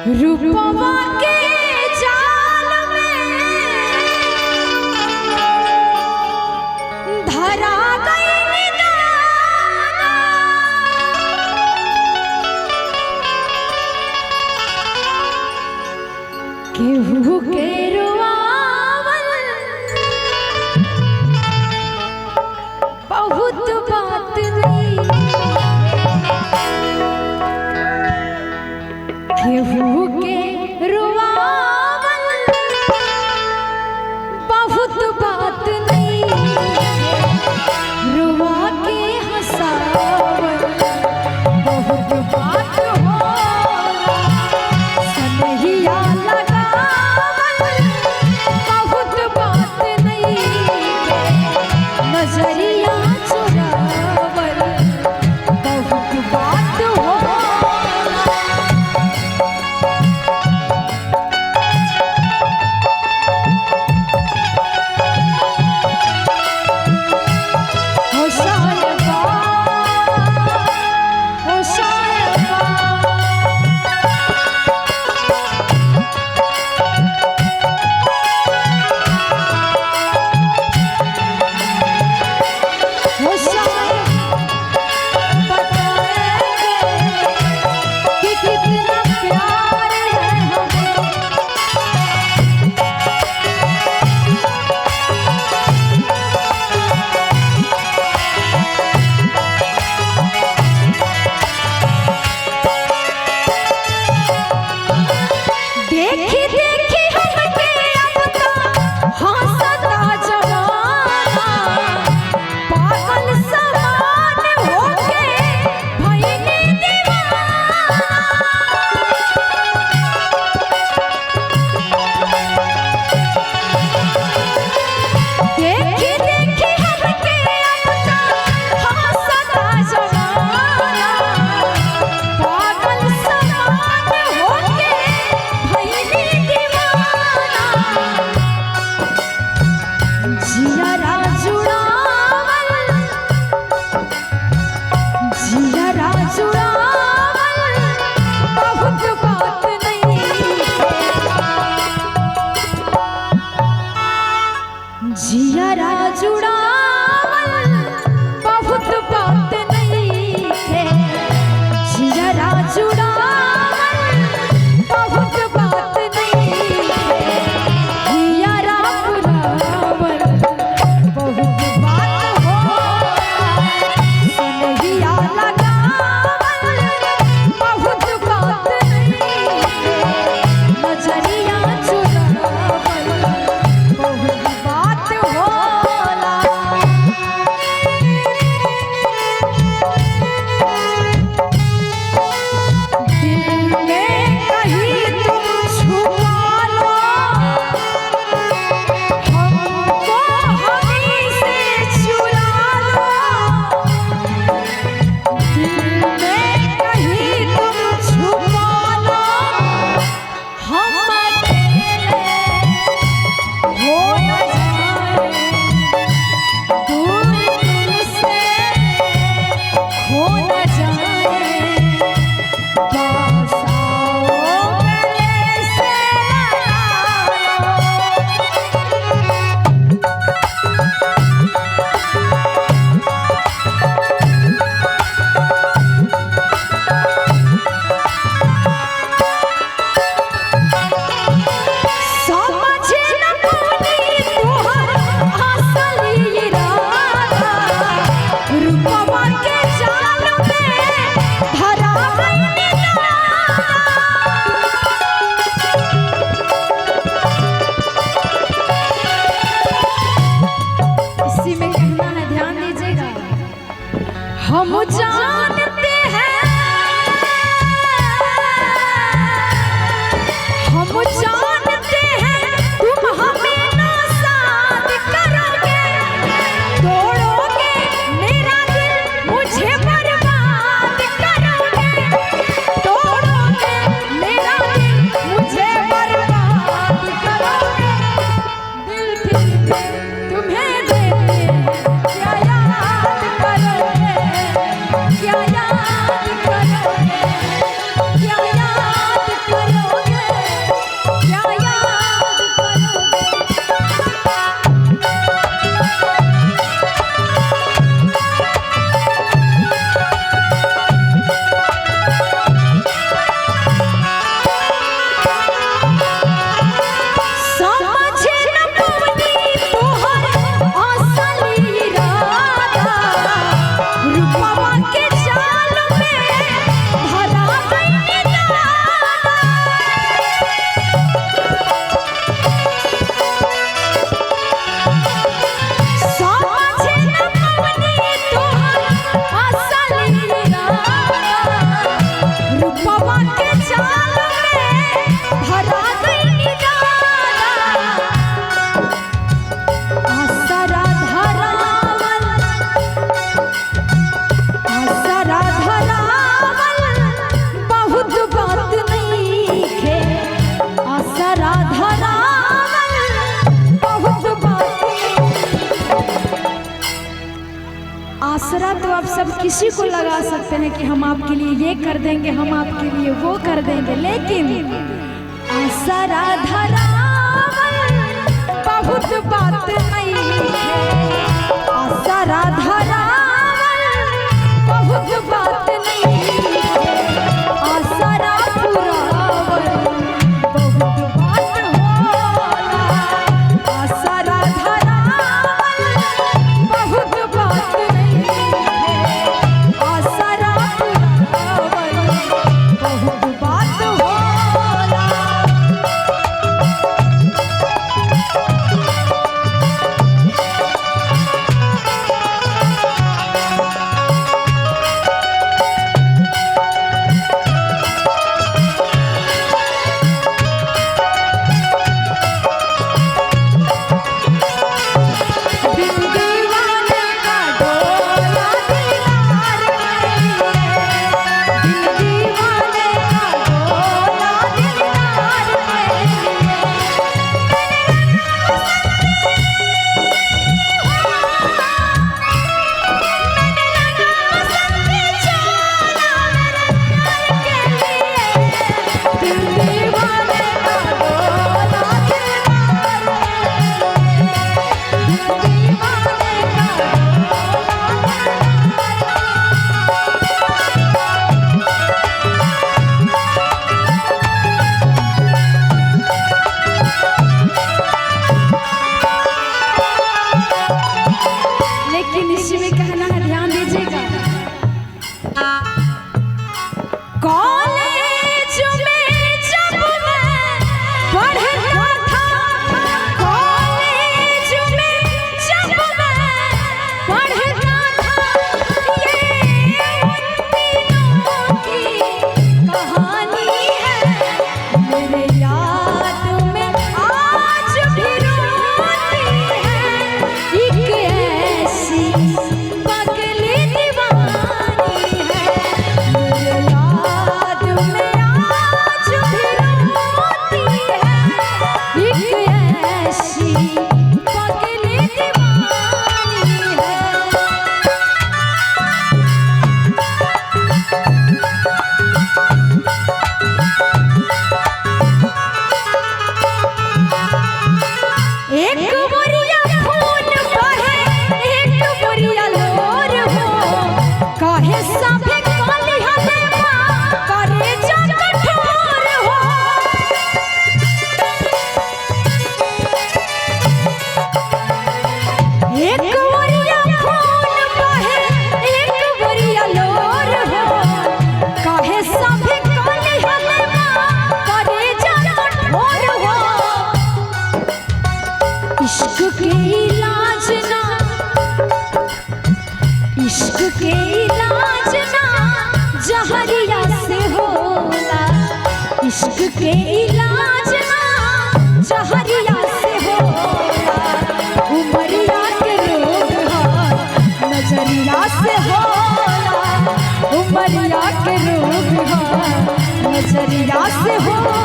रूपवा के जाल में धरा गई दाना। केहू के रुआवल बहुत बात नहीं, केहू के रुआवल बहुत बात नहीं, रुआ के हंसावल बहुत बात होला। सनहिया लगावल बहुत बात नहीं, नजरिया चुरावल बहुत बात होला। किसी को लगा सकते हैं कि हम आपके लिए ये कर देंगे, हम आपके लिए वो कर देंगे, लेकिन आसरा धरावल बहुत बात नहीं है। आसरा धरावल बहुत बात नहीं है। आसरा पुरावल बहुत बात होला। आसरा धरावल बहुत बात नहीं है। आसरा पुरावल बहुत बात होला। दिल दीवाने का डोला दिलदार के लिए, दिल दीवाने का डोला दिलदार के लिए। मैंने रंग बसंती चोला मेरे प्यार के लिए, दिल दीवाने का डोला दिलदार के लिए, दिल दीवाने का डोला दिलदार लेकिन इसी में कहना है, ध्यान दीजिएगा। कॉलेज में जब मैं पढ़ता था, कॉलेज में जब मैं पढ़ता था, ये उन दिनों की कहानी है। मेरे याद में आज भी रोती है एक ऐसी पगली दीवानी है। मेरे याद में आज भी रोती है एक ऐसी पगली दीवानी है। एक बोरिया खून बहे, एक बोरिया लोर हो, काहे सभे काली हलेवा करे जा कठोर हो। एक बोरिया खून बहे, एक बोरिया लोर हो, काहे सभे काली हलेवा करे जा कठोर हो। इश्क के इलाज ना, इश्क के इलाज ना जहरिया से होला। इश्क के इलाज ना जहरिया से होला। उमरिया के रोग हा नजरिया से होला। उमरिया के रोग हा नजरिया से होला।